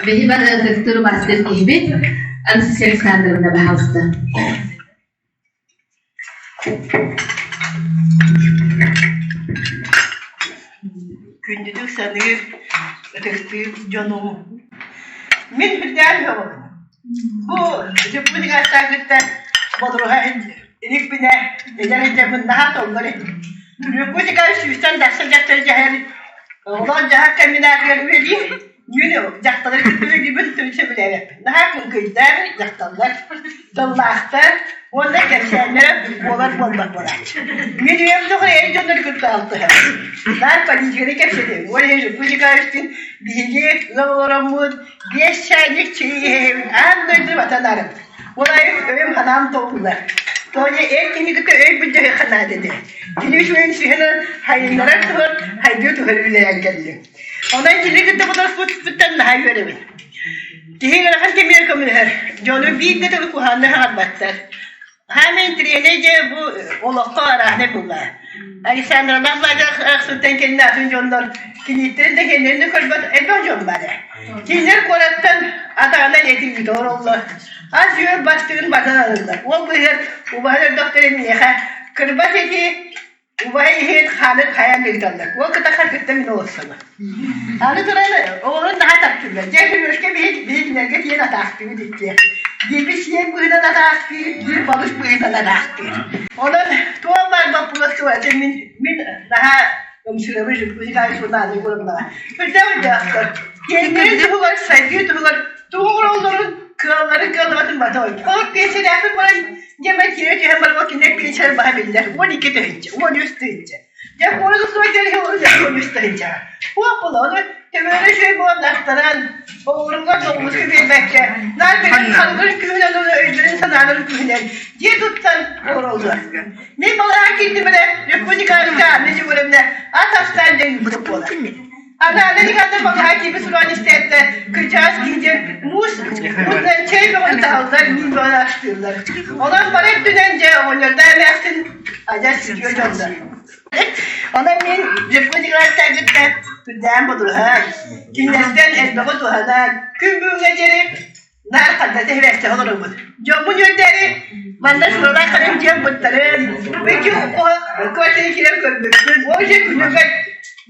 Биһи бары ытыктыыр убаастыыр киһибит Анастасия Александровна, баһаалыста. Күндүтүк саныыр, ытыктыыр дьонум. Мин үрдээн сөҕөбүн. Бу Республикаттан кытта бодоруһа иликпинэ, эдэр сылдьарбын наһаа толлор этим. Республика сүүстэн тахса дьахтар дьаһайар олох-дьаһах комбинатыгар үлэлиир. Мин дьахталлары кытта үлэлиирбин сөбүлээбэппин. Наһаа кыҥкыйдар дьахталлар, тыллаахтар уонна кэпсээннэрэ буолар буолбат буолааччы. Мин үйэм тухары эр дьоннору кытта алтыһабын. Наар политиканы кэпсэтэбин. Ол иһин Республикабытын биһиги ыал олороммут биэс чайник чэй иһэбин аан дойду батан арабын. Ол аайы өйүм-санаам тобуллар. Тоня эр киһини кытта өй былдьаһыахха наада этэ. Кини үчүгэйин сүһэн хайыннарар туһугар хайдыы туһар үлэлээн кэллим. Онон кини кытта бодоруспутуттан наһаа үөрэбин. Киһи ыарахан кэмигэр көмөлөһөр. Дьону биир да тылы куһаҕаннык хаҕарбаттар. Хаамай интэриэһинэй дьэ бу олоххо арааһынай буолла. Александровна Владимировтан кэннэ атын дьоннор кинииттэрин да кэннин да көрбөт элбэх дьон баар ээ. Кинилэр куораттан атаҕынан этиҥҥитэ олороллор. Ас-үөл бастыгын батан алаллар. Ол быыһыгар убаһа өлбөхтөрө миэхэ кырбас эти Убай иһин хаанын хайаан ыыталлар. Ол кытахха кытта мин олорсобун. Аны туран оҕолорун наһаа таптыыллар. Дьэ Сережка биһи кинилэргэ тиийэн атаахтыыбыт иккиэн. Биирбит сиэн быһыынан атаахтыыр, биир балыс быһыынан атаахтыыр. Онон туох баар боппуруос туһатын мин мин наһаа ымсыырабын Жиркузикаевич Унааны Егоровнаҕа. Үрдээх өйдөөхтөр. Киэҥнэрин туһугар, сайдыы туһугар тугу оҥороллорун, кыалларын кыаллыбатын бата ойдо. Ол пенсиялаахпын баран Дьэ, мин киирэ түһэн баран кинилэр пенсиялар баһа биллэр, 12 тыһыынча, 13 тыһыынча. Дьэ, куорат устуба кэлиһи 13 тыһыынча. Туох була, ону төбөлөрө үчүгэй буолан астаран, оҕолоругар доҕуска биэрбэккэ, наар бэйэлэрин харыларын күүһүнэн уонна өйдөрүн-санааларын күүһүнэн дьиэ туттан олороллор. Мин балаҕан киирдим эрэ, Республикаҕа Анна Егоровна ат астаан дьэ ыыппыт буолар. Анаана Николаевна балаһа киирбит суругун истээт да, кырдьаҕас киһи диэн муус уонна чэй бөҕөнү таһаллар, миин бөҕөнү астыыллар. Онон бары өттүнэн дьэ оҕонньордоох эмээхсин адьас үтүө дьоннор. Онон мин Левко Николаевичтан кытта үрдээн бодуруһан, кинилэртэн элбэҕи туһанан, күн бүгүҥҥэ диэри Наар ханна тэһибэккэ олоробут. Дьоммун үөрдээри манна Шуралаах харым дьиэм быттарын, икки квартира киирэн көрбүппүн. Ол дьиэ күнүгэр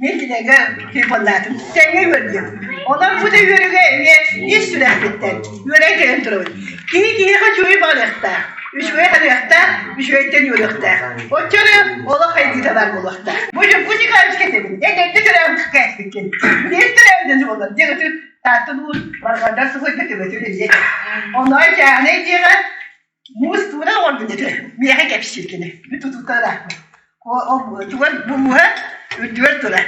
мин кинигэ телефоннаатым. Тэҥҥэ үөрдүм. Онон бу да үөрүүгэ эмиэ ис сүрэхпиттэн үөрэн кэлэн турабын. Киһи киһиэхэ үчүгэй баҕарыахтаах, үчүгэй ханыахтаах, үчүгэйтэн үөрүөхтээх. Оччо эрэ олох хайдыыта баар буолуохтаах. Бу дьон бу Николаевичка этэбин. Эн эрдэ төрөөбүт кээспиккин. Билигин төрөөбүтүн буолар. Дьэ, Таатта муус барҕардар сухойга төбөтүн илиэ. Онно чааһынай дьиэҕэ муус туура оҥорбут этэ. Миэхэ кэпсиир кини. Бүт тутуттараахпын. Тугар мууһа үрдүгэр турар.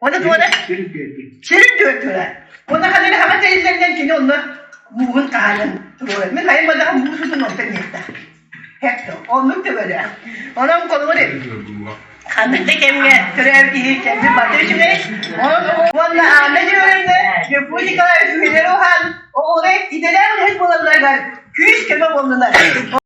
Оны туора сир үрдүгэр турар. Оны ханна хаба тэриллэринэн кини онно мууһун хаһаанан туруорар. Мин хайым бадаҕа муус утун онтон иэхтэх. Хепто, оннук төбөлөөх. Онон холобур ханнык да кэмҥэ төрөөбүт киһи кэлбит бата үчүгэй. Уонна Анна Георгиевна Якут Николаевич үһүлэри уһаан, оҕолоро идэлээх үлэһит буолалларыгар күүс-көмө буоллулар.